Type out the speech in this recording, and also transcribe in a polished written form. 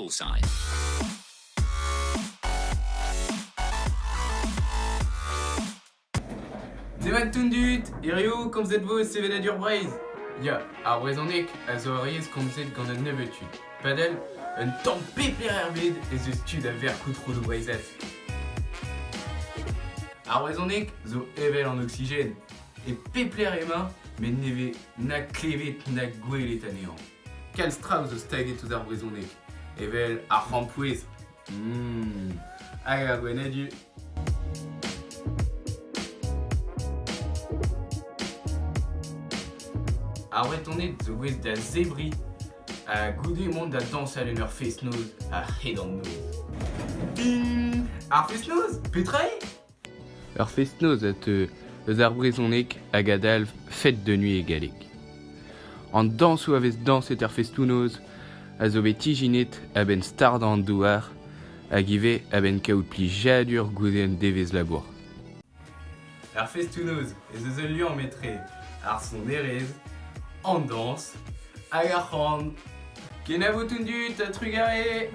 Bullseye. Demat tout dud, hiziv komzet 'vo eus sevenadur Breizh. Ya, ar brezhoneg a zo ur yezh komzet gant un nebeud tud. Padal, un tamm pep lec'h er bed ez eus tu da verkout roudoù breizhat. Ar brezhoneg zo evel an oksigen. E pep lec'h emañ, met ne vez na klevet na gwelet anezhañ. Kalz traoù zo staget ouzh ar brezhoneg, evel ar c'hrampouezh, hag ar gwenn-ha-du. Ar Vretoned zo gouest da zebriñ ha goude mont da dañsal en ur fest-noz a-hed an noz. Ding! Ar fest-noz, petra eo? Ur fest-noz a teu eus ar brezhoneg hag a dalv fête de nuit e galleg. An dañsoù a vez dañset er festoù-noz a zo bet ijinet a-benn stardañ an douar hag ivez a-benn kaout plijadur goude un devezh labour. Er festoù-noz ez eus ul liamm etre ar sonerezh, an dañs hag ar c'han. Kenavo tout dud, trugarez!